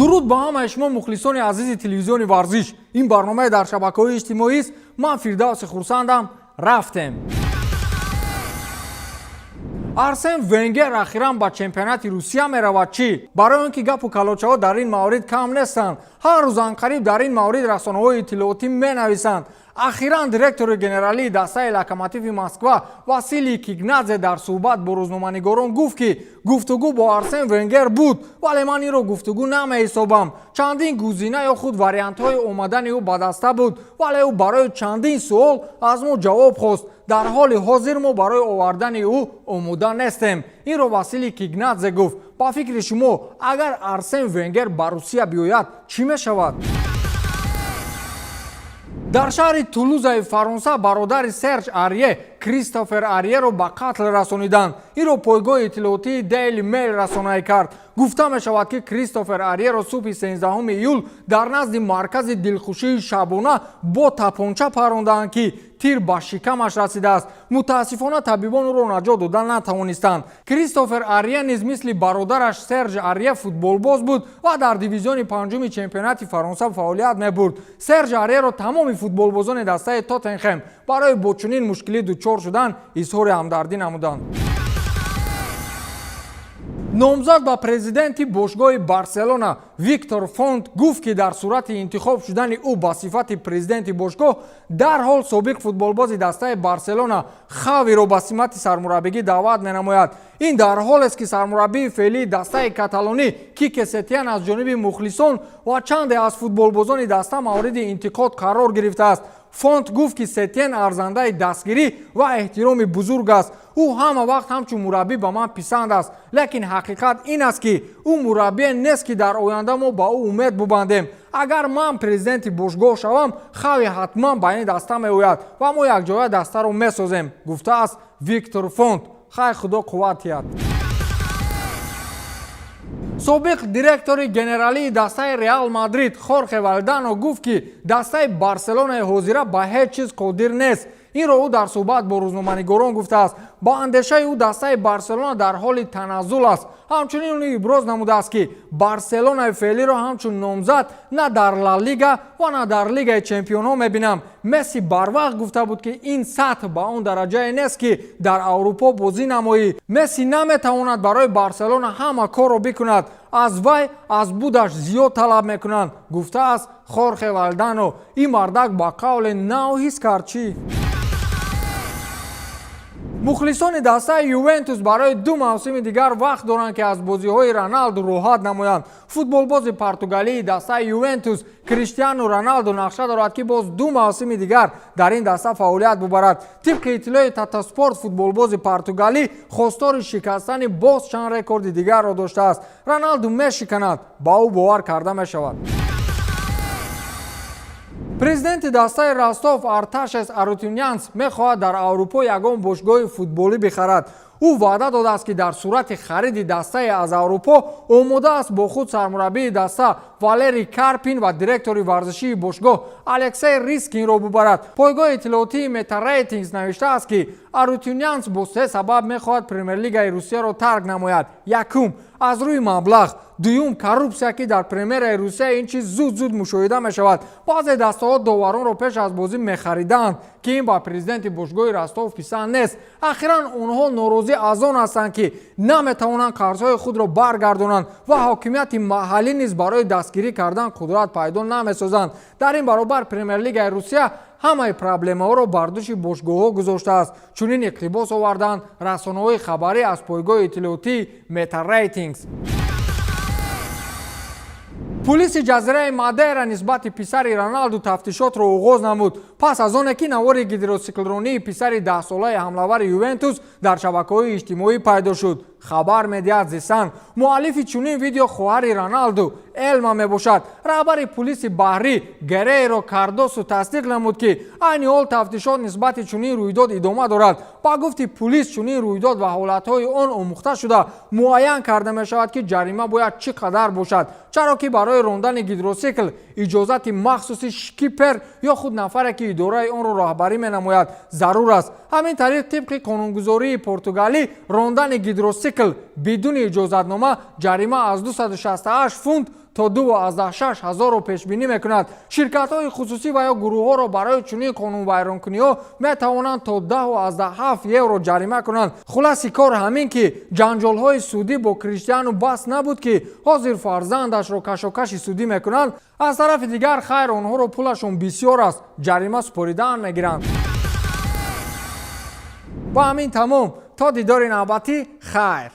Дуруд ба ҳамаи шумо, мухлисони азизи телевизиони «Варзиш». Ин барномаи дар шабакаҳои иҷтимоист. Ман Фирдавси Хурсандам. Рафтем. Арсен Венгер ахиран ба чемпионати Русия меравад чӣ? Барои он ки гапу калочаҳо дар ин маврид кам нестанд, ҳар рӯз анқариб дар ин маврид расонаҳои иттилоотӣ менависанд. Ахиран директори генералии дастаи «Локомотиви Москва» Василий Кикнадзе дар суҳбат бо рӯзноманигорон гуфт, ки гуфтугӯ бо Арсен Венгер буд, вале ман инро гуфтугӯ намеҳисобам. Чандин гузина ё худ вариантҳои омадани ӯ ба даста буд, вале ӯ барои чандин суол аз мо ҷавоб хост. Дар ҳоли ҳозир мо барои овардани ӯ омода нестем. Инро Василий Кикнадзе гуфт. Ба фикри шумо, агар Арсен Венгер ба Русия биёяд, чӣ мешавад? Дар шаҳри Тулузаи Фаронса бародари Серж Арье, Кристофер Арьеро ба қатл расониданд. Инро пойгоҳи иттилоотии Daily Mail расонаӣ кард. Гуфта мешавад, ки Кристофер Арьеро субҳи 13 июл дар назди маркази дилхушии шабона бо тапонча парондаанд, ки тир ба шикамаш расидааст. Мутаассифона, табибон ӯро наҷот дода натавонистанд. Кристофер Арье низ мисли бародараш Серж Арье футболбоз буд ва дар дивизиони панҷуми чемпионати Фаронса фаъолият мебурд. Серж Арьеро тамоми футболбозони дастаи «Тоттенхем» барои бо чунин мушкилӣ дучор шудан изҳори ҳамдардӣ намуданд. Номзад ба президенти бошгоҳи «Барселона» Виктор Фонт гуфт, ки дар сурати интихоб шудани ӯ ба сифати президенти бошгоҳ дарҳол собиқ футболбози дастаи «Барселона» Хавиро ба симати сармураббигӣ даъват менамояд. Ин дар ҳолест, ки сармураббии феълии дастаи каталонӣ Кике Сетиан аз ҷониби мухлисон ва чанде аз футболбозони даста мавриди интиқод қарор гирифтааст. Фонт гуфт, ки Сетиен арзандаи дастгирӣ ва эҳтироми бузург аст. Ӯ ҳама вақт ҳамчун мураббӣ ба ман писанд аст, лекин ҳақиқат ин аст, ки ӯ мураббие нест, ки дар оянда мо ба ӯ умед бубандем. Агар ман президенти бошгоҳ шавам, Хави ҳатман ба ин даста меояд ва мо якҷоя дастаро месозем, гуфтааст Виктор Фонт. Хай, Худо қувват диҳад. Собиқ директори генералии дастаи «Реал Мадрид» Хорхе Валдано гуфт, ки дастаи «Барселонаи» ҳозира ба ҳеҷ чиз қодир нест. Инро ӯ дар суҳбат бо рӯзноманигорон гуфтааст. Ба андешаи ӯ, дастаи «Барселона» дар ҳоли таназзул аст. Ҳамчунин ӯ иброз намудааст, ки «Барселонаи феълиро ҳамчун номзад на дар Ла Лига ва на дар Лигаи чемпионҳо мебинам. Месси барвақт гуфта буд, ки ин сатҳ ба он дараҷае нест, ки дар Аврупо бозӣ намоӣ. Месси наметавонад барои «Барселона» ҳама корро бикунад. Аз вай аз будаш зиёд талаб мекунанд, гуфтааст Хорхе Валдано. Ин мардак ба қавле нав ҳис кард чӣ? Мухлисони дастаи «Ювентус» барои 2 мавсими дигар вақт доранд, ки аз бозиҳои Роналду роҳат намоянд. Футболбози португалии дастаи «Ювентус» Криштиану Роналду нақша дорад, ки боз 2 мавсими дигар дар ин даста фаъолият бубарад. Тибқи иттилои Татаспорт, футболбози португалӣ хостори шикастани боз чанд рекорди дигарро доштааст. Роналду мешиканад, ба ӯ бовар карда мешавад. Президенти дастаи «Ростов» Арташес Арутюнянс мехоҳад дар Аврупо ягон бошгоҳи футболӣ бихарад. Ӯ ваъда додааст, ки дар сурати хариди дастае аз Аврупо омода аст бо худ сармураббии даста Валерий Карпин ва директори варзишии бошгоҳ Алексей Рискинро бубарад. Пойгоҳи иттилоотии Метарейтингс навиштааст, ки Арутюнянс бо се сабаб мехоҳад Премерлигаи Русияро тарк намояд. Якум, аз рӯи маблағ, дуюм, коррупсия, ки дар Премераи Русия ин чиз зуд зуд мушоҳида мешавад. Баъзе дастаҳо доваронро пеш аз бозӣ мехариданд, ки ин ба президенти бошгоҳи «Ростов» писанд нест. Ахиран онҳо норозӣ аз он ҳастанд, ки наметавонанд қарзҳои худро баргардонанд ва ҳокимияти маҳаллӣ низ барои дастгирӣ кардан қудрат пайдо намесозанд. Дар ин баробар Премерлигаи Русия ҳамаи проблемаҳоро бар дӯши бошгоҳҳо гузоштааст. Чунин иқтибос оварданд расонаҳои хабарӣ аз пойгоҳи иттилоотии Метарейтингс. Пулиси ҷазираи Мадейра нисбати писари Роналду тафтишотро оғоз намуд, пас аз оне ки навори гидросиклронии писари 10-солаи ҳамлавари «Ювентус» дар шабакаҳои иҷтимоӣ пайдо шуд, хабар медиҳад Зе Сан. Муаллифи чунин видео хоҳари Роналду Элма мебошад. Раҳбари пулиси баҳрӣ Герейро Кардосу тасдиқ намуд, ки айни ҳол тафтишот нисбати чунин рӯйдод идома дорад. Ба гуфти пулис, чунин рӯйдод ва ҳолатҳои он омӯхта шуда, муайян карда мешавад, ки ҷарима бояд чӣ қадар бошад, чаро ки барои рондани гидросикл иҷозати махсуси шкипер ё худ нафаре, ки идораи онро роҳбарӣ менамояд, зарур аст. Ҳамин тариқ, тибқи қонунгузории Португалӣ, рондани гидросикл бидуни иҷозатнома ҷарима аз 268 фунт то 2,6 ҳазорро пешбинӣ мекунад. Ширкатҳои хусусӣ ва ё гурӯҳҳоро барои чунин қонунвайронкуниҳо метавонанд то 10,7 евро ҷарима кунанд. Хулоси кор ҳамин, ки ҷанҷолҳои судӣ бо Криштиану бас набуд, ки ҳозир фарзандашро кашокаши судӣ мекунанд. Аз тарафи дигар, хайр, онҳоро пулашон бисёр аст, ҷарима супоридаан мегиранд. Ба ҳамин тамом. То дидори навбатӣ, хайр.